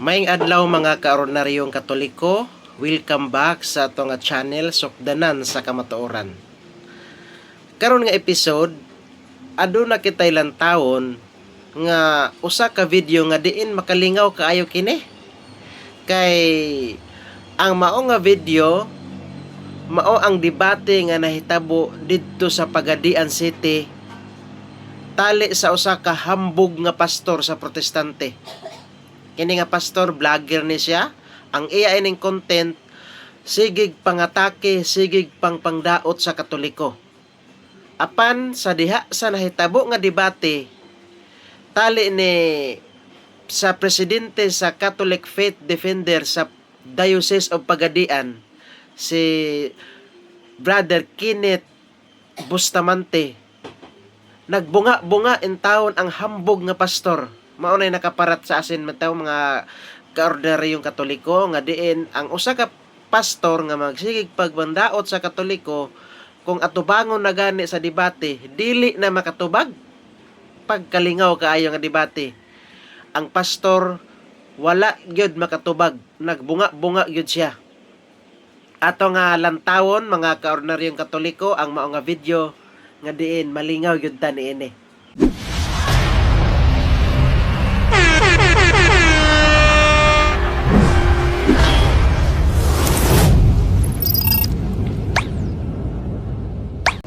Maayong adlaw, mga kaordinaryong Katoliko, welcome back sa ato nga channel, Sukdanan sa Kamatuoran. Karon nga episode, aduna kitay lantawon nga usa ka video nga diin makalingaw kaayo kini. Kay ang mao nga video mao ang debate nga nahitabo didto sa Pagadian City tali sa usa ka hambog nga pastor sa Protestante. Kini nga pastor, vlogger ni siya. Ang iya ining content, sigig pangatake, sigig pangdaot sa Katoliko. Apan sa diha sa nahitabo nga debate tali ni sa presidente sa Catholic Faith Defender sa Diocese of Pagadian, si Brother Kenneth Bustamante, nagbunga-bunga intawon ang hambog nga pastor. Mao nay nakaparat sa asin mataw, mga kaordinaryong Katoliko, nga diin ang usa ka pastor nga magsigig pagbandaot sa Katoliko, kung atubangon na gani sa debate, dili na makatubag. Pagkalingaw kaayo nga debate, ang pastor wala gyud makatubag, nagbunga-bunga gyud siya. Ato nga lantawon, mga kaordinaryong Katoliko, ang mao nga video nga diin malingaw gyud ta niini.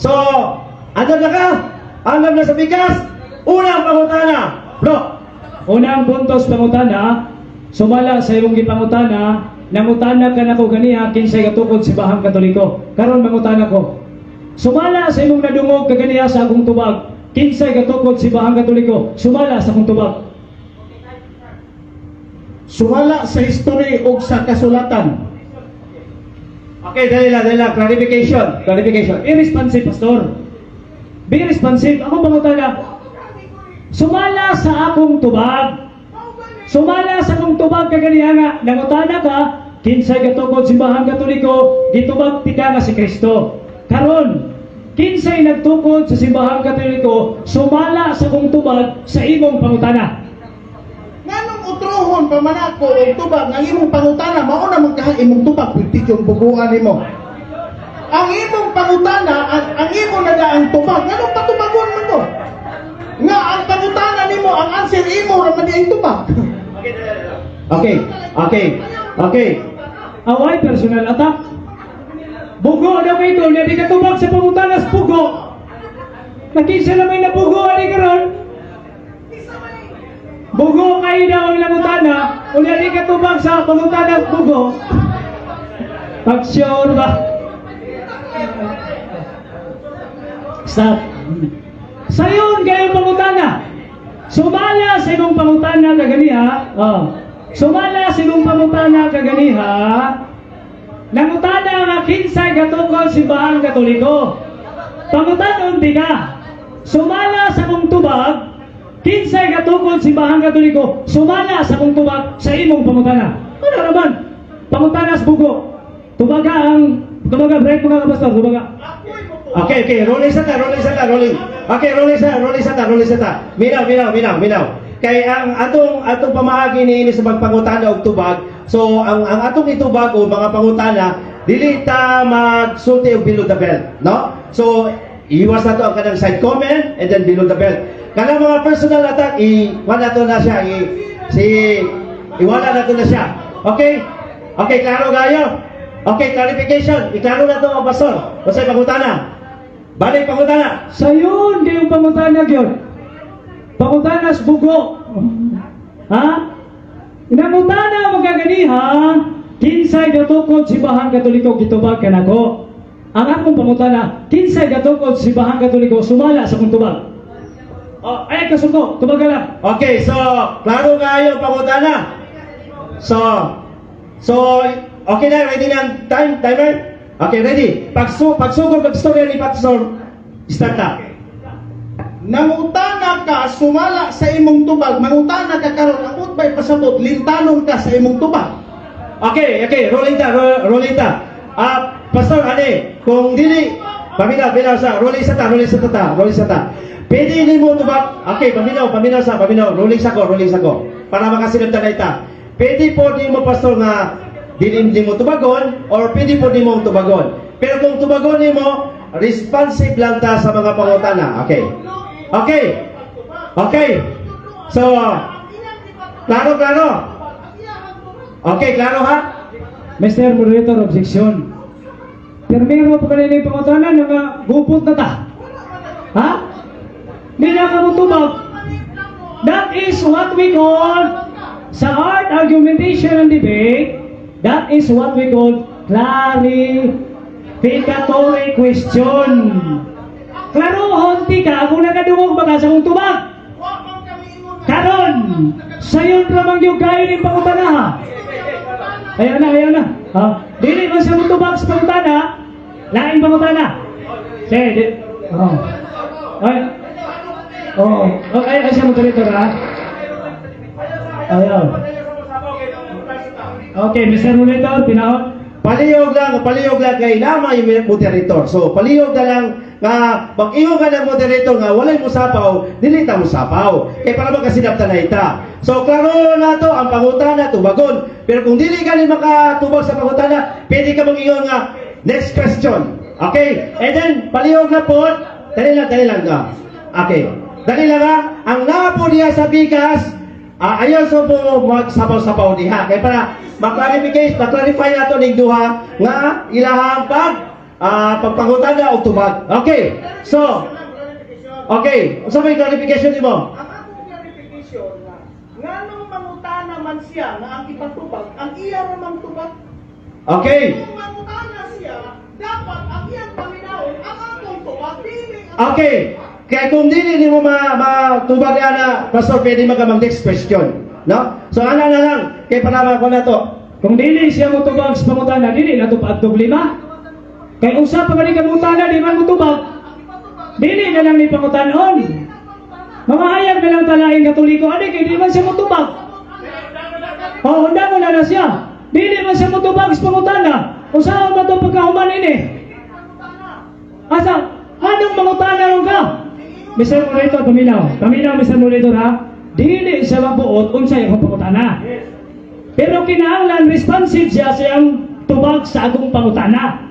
So, andam na ka? Andam na sa bigas? Unang pangutana. Bro, Unang puntos pangutana, sumala sa imong gipangutana, nangutana ka nako ganiha kinsay gatukod Simbahang Katoliko. Karon mangutana ko. Sumala sa imong nadungog kaganiha sa akong tubag, kinsay gatukod Simbahang Katoliko, sumala sa akong tubag. Sumala sa history o sa kasulatan. Okay, dali lang, dali lang. Clarification. Clarification. Irresponsive, pastor. Be responsive. Ako pangutana. Sumala sa akong tubag. Sumala sa akong tubag kaganiha nga nangutana ka kinsay gatukod Simbahang Katoliko, gitubag tika nga si Kristo. Karon, kinsay nagtukod sa Simbahang Katoliko sumala sa akong tubag sa imong pangutana? Nganong utrohon pa man ako og tubag ang imong pangutana, mao na man kaha imong tubag, pwede yung buguan nimo. Ang imong pangutana, ang imo na daang tubag, nganong patubagon man to? Nga ang pangutana nimo, ang answer imo ra man di ang tubag. Okay. Away personal attack. Bugo daw kay ito, di ka tubag sa pangutana sa bugo. Nakinsa na may nabugo ani karon? Bugo kayo daw ang nangutana, unya di ka tubag sa pangutana sa bugo. Pag sure ba? Stop. Sayon kayo pangutana. Sumala sa imong pangutana kaganiha. Oh. Sumala sa imong pangutana kaganiha. Nangutana nga kinsay gatukod Simbahang Katoliko. Pangutanon di ka. Sumala sa akong tubag, kinsay gatukod Simbahang Katoliko, sumala sa akong tubag sa imong pangutana. Ano naman? Pangutana sa bugo. Tubaga ang tubaga break mga kapastor, tubaga. Okay. Rolling sa ta, rolling sa ta, rolling. Okay, rolling sa, rolling sa ta, rolling sa ta. Minaw, minaw, minaw, minaw. Kay ang atong pamaagi niini sa pagpangutana og tubag, so ang atong itubag o mga pangutana, dili ta magsulti og below the belt, no? So iwas na to ang kanang side comment and then below the belt. Kanang mga personal attack, i wala to na siya, i si iwala na to na siya. Okay? Okay, klaro kayo. Okay, clarification. Iklaro na to ang pastor. Basta pangutana. Balik pangutana. Sayon kayong pangutana gyud. Pangutana sa bugo. Ha? Nangutana mo kaganiha, kinsay gatukod Simbahang Katoliko, gitubag kanako. Ang akong pangutana, kinsay gatukod Simbahang Katoliko sumala sa akong tubag? Oh, ay kasuko, tubag ka lang. Okay, so klaro kayo ang pangutana. So okay na, ready na ang timer? Okay, ready. Pagsugod magstorya ni Pastor, start na. Nangutana ka sumala sa imong tubag, mangutana ka karon amot bay pasabot lintanon ka sa imong tubag. Okay, rolling ta, rolling ta. Ah, Pastor, ani, kung dili, paminaw, paminaw sa, rolling sa ta, rolling sa ta, rolling sa ta. Pwede nimo tubag, okay, paminaw, paminaw sa, paminaw, rolling sa ko, rolling sa ko. Para makasinabtan na ita. Pwede po di mo, Pastor, nga dili di mo tubagon or pwede po di mo tubagon. Pero kung tubagon nimo, responsive lang ta sa mga pangutana. Okay. Okay. Okay. So, klaro, klaro. Okay, klaro ha? Mr. Moderator, objection. Primero pa kanina yung pangutana nga gupot na ta. Ha? Di na ka mo tubag. That is what we call sa art argumentation and debate, that is what we call clarificatory question. Klarohon ti ka kung nakadungog ba ka sa kong tubag. Karon, sayon ra man gyud kayo ning pangutana ha. Ayaw na, ayaw na. Ha? Dili man siya mutubag sa pangutana, lain pangutana. Sige, di. Oh. Ay. Oh, oh ay, ay siya moderator ha. Ayaw. Okay, Mr. Moderator, tinawag. Palihog lang kay nama yung moderator. So, palihog na lang nga mag-ingon ka ng moderator nga walay musapaw, dili ta musapaw. Kay para magkasinabtan na ita. So, klaro na to ang pangutana tubagon. Pero kung dili ka ni makatubag sa pangutana, pwede ka mag-ingon nga next question. Okay? And then palihog na po. Dali lang, dali lang nga. Okay. Dali lang ha. Ang naa po niya sa bigas, ayaw so po magsapaw-sapaw diha. Kay para ma-clarify nato ning duha nga ilahang pagpangutana og tubag. Okay. So, okay. Unsa may clarification nimo? Ang akong clarification nga, nganong mangutana man siya nga ang ipatubag, ang iya ra mang tubag. Okay. Kung mangutana siya, dapat ang iyang paminawon ang akong tubag, dili ang Okay. Kaya kung dili nimo matubag ana, Pastor, pwede man ka mag next question. No? So ana na lang kay para ko na to. Kung dili siya motubag sa pangutana, dili na to paadtog lima. Kay usa pa gani ka mangutana, di man motubag. Dili na lang ni pangutanon. Mga hayag na lang talaing Katoliko, ani kay di man siya motubag. Oh, handa mo na na siya. Dili man siya motubag sa pangutana. Usaon man to pagkahuman ini? Asa? Anong mangutana ron ka? Mr. Moderator, paminaw. Paminaw, Mr. Moderator, ha? Dili siya mabuot unsay akong pangutana. Pero kinahanglan responsive siya sa iyang tubag sa akong pangutana.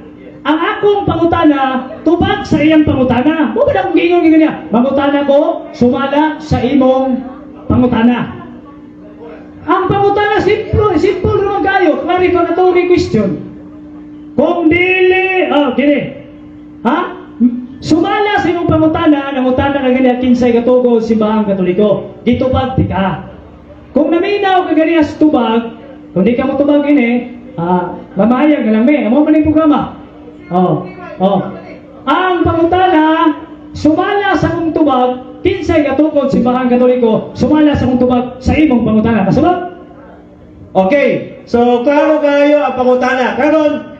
Ang akong pangutana, tubag sa iyang pangutana. Mo ba na akong giingon giingon niya? Mangutana ko, sumala sa imong pangutana. Ang pangutana simple, simple naman kayo. Clarificatory question. Kung dili, oh, kini. Ha? Sumala sa imong pangutana, nangutana ka ganiya kinsay katugo simbahang Katoliko. Gitubag ti ka. Kung naminaw ka ganiya sa tubag, kung di ka mo tubag ini, mamayag na lang me. Amo man yung programa. Oh. Ang pangutana, sumala sa akong tubag, kinsay katukod simbahang Katoliko, sumala sa akong tubag sa imong pangutana. Kasabot? Okay. So klaro kayo ang pangutana. Karon,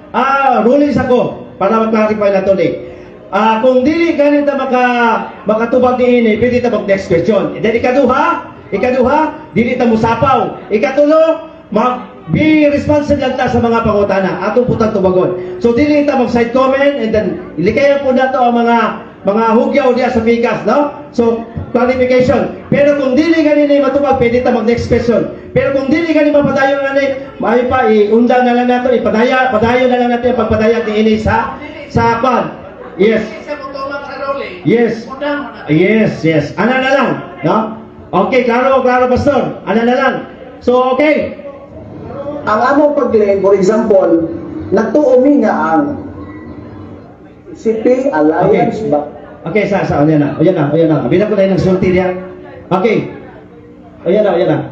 rulings ako para mag-clarify na to ni. Kung dili ganit ta makatubag niini, pwede ta mag next question. And then ikaduha, dili ta musapaw. Ikatulo, mag be responsive lang ta sa mga pangutana. Atong putang tubagon. So dili ta mag side comment and then likayan po nato ang mga hugyaw diya sa pikas, no? So clarification. Pero kung dili gani ni matubag, pwede ta mag next question. Pero kung dili gani mapadayon nga ni, maayo pa iundang na lang nato, ipadaya, padayon na lang natin ang pagpadayag ni ini sa kwan. Yes. Sa motumang sa ruling, Yes. undang na. Yes. Ana na lang, no? Okay, klaro, klaro, Pastor. Ana na lang. So, okay. Ang among pag-claim, for example, nagtuo mi nga ang CP Alliance ba Okay, sa, ayan na, ayan na, ayan na. Bilang ko na yung sulti niya. Okay. Ayan na, ayan na.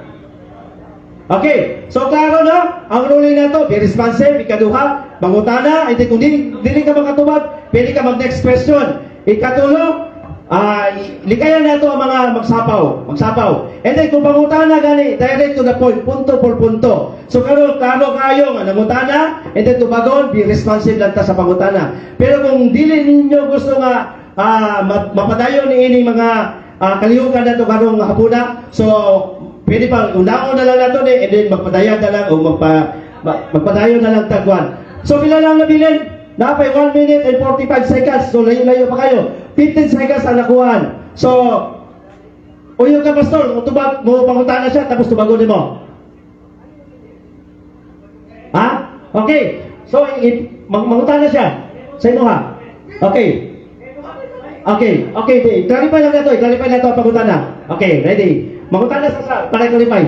Okay, so klaro na, ang ruling na to, be responsive, ikaduha, mangutana, hindi kung dili ka makatubag, pwede ka mag next question. Ikatulo, likayan na to ang mga magsapaw, magsapaw. And then kung pangutana gani, direct to the point, punto por punto. So karon klaro kayo nga nangutana, and then tubagon, be responsive lang ta sa pangutana. Pero kung dili ninyo gusto nga mapadayon ni ini mga kalihukan na to karong hapuna, so pwede pa unaon na lang nato ni and then magpadayag na lang o magpadayon na lang tagwan. So pila lang nabilin? Napay 1 minute and 45 seconds. So layo-layo pa kayo. 15 seconds ang nakuhaan. So uyo ka, Pastor, mo tubag mo pangutana siya tapos tubagon nimo. Okay. So mangutana siya sa imo ha. Okay. Okay, di. Clarify lang nato, clarify nato ang pangutana. Okay, ready. Mangutana sa para clarify.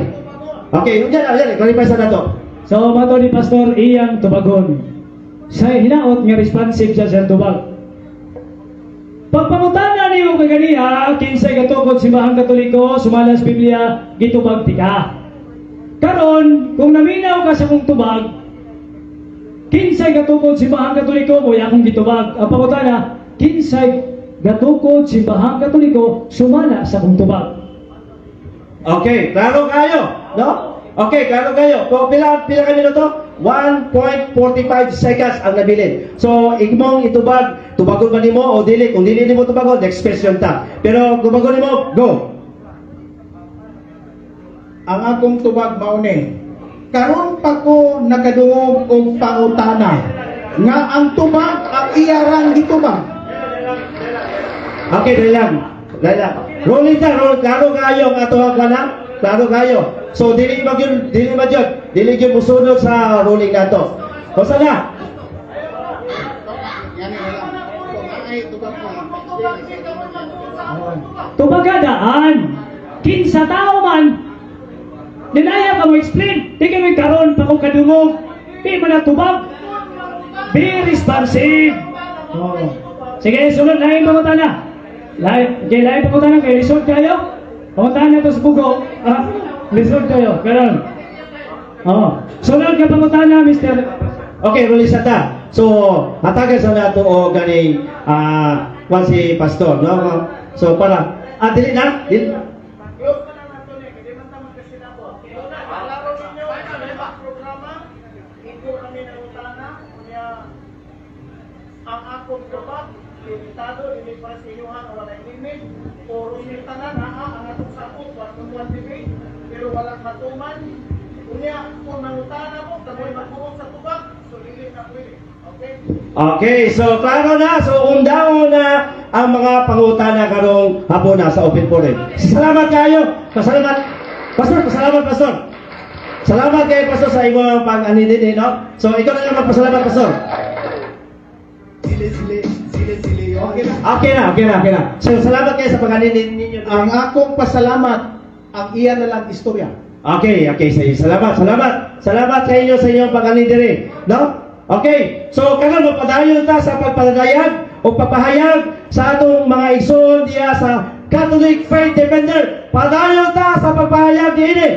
Okay, yun yan, clarify sa nato. So mato ni Pastor iyang tubagon. Sa hinaot nga responsive sa siyang tubag. Pagpangutana nimo kaganiha, kinsay gatukod Simbahang Katoliko, sumala sa Biblia, gitubag tika. Karon, kung naminaw ka sa kong tubag, kinsay gatukod Simbahang Katoliko, mo akong gitubag. Ang pangutana, kinsay gatukod Simbahang Katoliko, sumala sa kong tubag. Okay, klaro kayo, no? Okay, klaro kayo. So, pila pila ka minuto? 1.45 seconds ang nabilin. So, imong itubag, tubagon ba nimo o dili? Kung dili nimo tubagon, next question ta. Pero tubagon nimo, go. Ang akong tubag mao ni. Karon pa ko nakadungog og pangutana nga ang tubag ang iyarang gitubag. Okay, dali lang. Dali lang. Rolling ta, roll. Klaro kayo ang ato ang kana. Klaro kayo. So, dili ba yun, dili ba yun? Dili yun musunod sa ruling nato. Basta na. Yani wala. Ay tubag ko. Tubagadaan. Kinsa tao man, Dinaya ka mo explain. Di kami karon pa ko kadungog. Di man natubag. Be responsive. Oh. Sige, sunod lain pangutana. Lain, okay, lain pangutana kay lisod kayo. Pangutana to sa bugo. Ah, lisod kayo. Karon. Oh. Sunod ka pangutana, Mr. Okay, release ta. So, hatagan sa nato o ganing kwan si pastor, no? So para dili na, dili. Close na lang nato ni, kay di man ta magkasinabot. Klaro ninyo, programa, igo kami ng utana, unya ang akong tubag, limitado, dili para sa inyo ha, walay limit. Puro ni tanan ha, ang atong sakop, 1 debate, pero walang matuman. Unya, kung nangutana mo, kamoy magbuot sa tubag, so dili na pwede. Okay? Okay, so klaro na. So undaon na ang mga pangutana karong hapon na sa open forum. Salamat kayo. Pasalamat. Pastor, pasalamat, Pastor. Salamat kayo, Pastor, sa imong pag-ani din, no? So ikaw na lang magpasalamat, Pastor. Sili, sili, sili, sili. Okay na. Okay na, okay na, okay na. So salamat kayo sa pag-ani ninyo. Ang akong pasalamat, ang iya na lang istorya. Okay, sige. Salamat, salamat. Salamat sa inyo sa inyong pag-ani diri, no? Okay. So karon mapadayon ta sa pagpadayag o papahayag sa atong mga igsoon diya sa Catholic Faith Defender. Padayon ta sa pagpahayag diini.